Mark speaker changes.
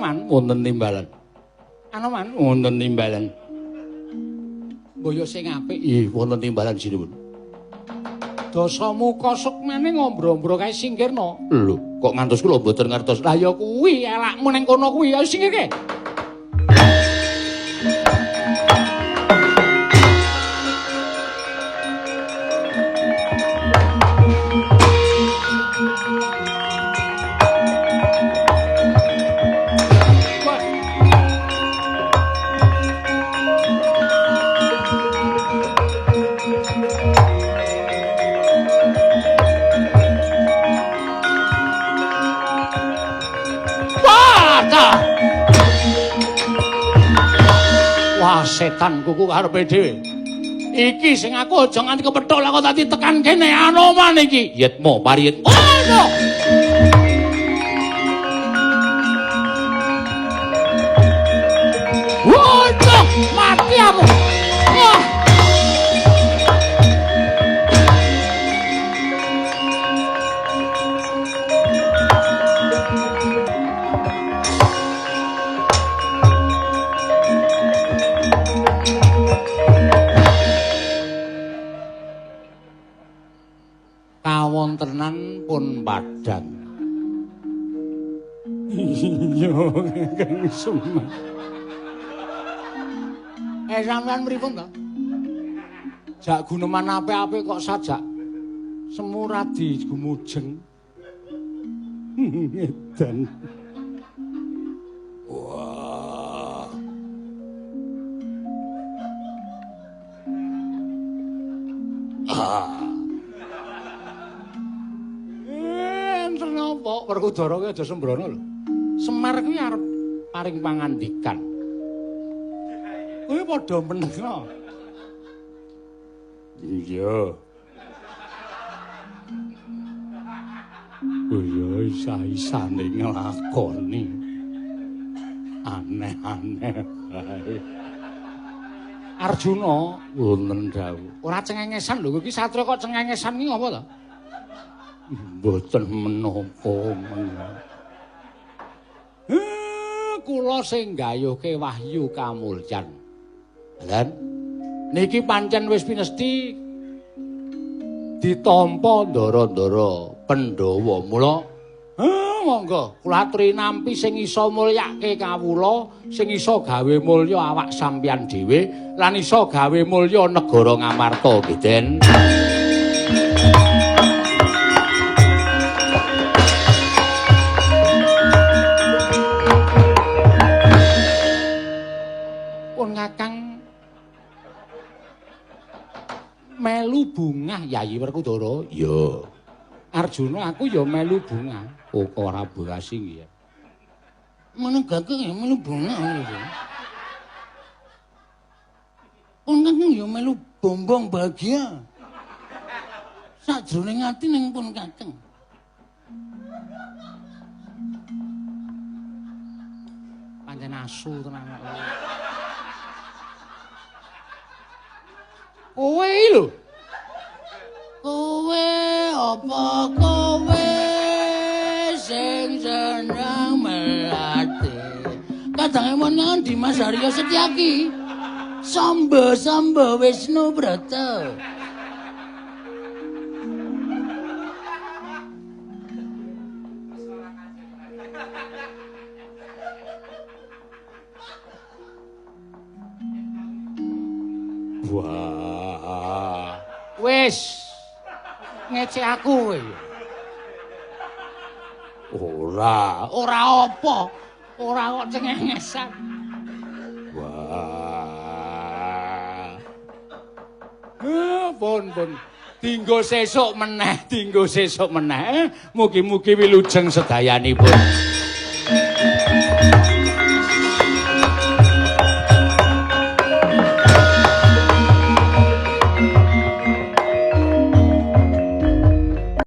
Speaker 1: Anoman wonten timbalan. Anoman wonten timbalan. Mbaya sing apik nggih wonten timbalan sinuwun. Dasamuka sukmane ngombro-ombro kae singkirna. Lho, kok ngantos kula mboten ngertos. Lah ya kuwi elakmu ning kono kuwi, ayo singkirke. Setan kuku karepe dhewe. Iki sing aku aja nganti kepethuk aku tadi tekan kene Anoman iki. Yetmo pariyet. Oh no. Waduh, mati aku. Wah. Kawontenan pun padhang. Iya, Kang Semar. Sampean pripun to? Jak guneman apik-apik kok sajak semuradi gumujeng. Ngedan. Wah. Ah. Enten apa Werkudara kuwi aja sembrono lho. Semar kuwi arep paring pangandikan. Kuwi padha menengo. Iya. Oh iya isa-isane nglakoni. Aneh-aneh wae. Arjuna wonten dawuh. Ora cengengesan lho, iki satria kok cengengesan iki ngapa to? Mboten menapa menapa. Kula sing gayuhke wahyu kamulyan. Lan niki pancen wis pinesti ditampa ndara-ndara Pandhawa. Mula monggo kula aturi nampi sing iso mulyake kawula, sing iso gawe mulya awak sampeyan dhewe lan iso gawe mulya negara Ngamarta nggih, Den. Pun Kakang melu bungah Yayi Werkudara. Iya. Arjuna aku ya melu bungah. Oh ora bungah sing ya.
Speaker 2: Meneng gageng ya melu bungah ngono. Pun Kakang ya melu bombong bahagia. Sajroning ati ning pun Kakang.
Speaker 1: Pancen asu tenan kok. Kowe lho.
Speaker 2: Kowe apa kowe sing seneng melati. Kadange mon Dimas Haryo Setyaki. Samba samba Wisnu Brata.
Speaker 1: Wah. Wis. Ngecek aku kowe. Ora, ora apa. Ora kok cengengesan. Wah. Pun pun. Dinggo sesuk meneh, dinggo sesuk meneh. Mugi-mugi wilujeng sedayanipun.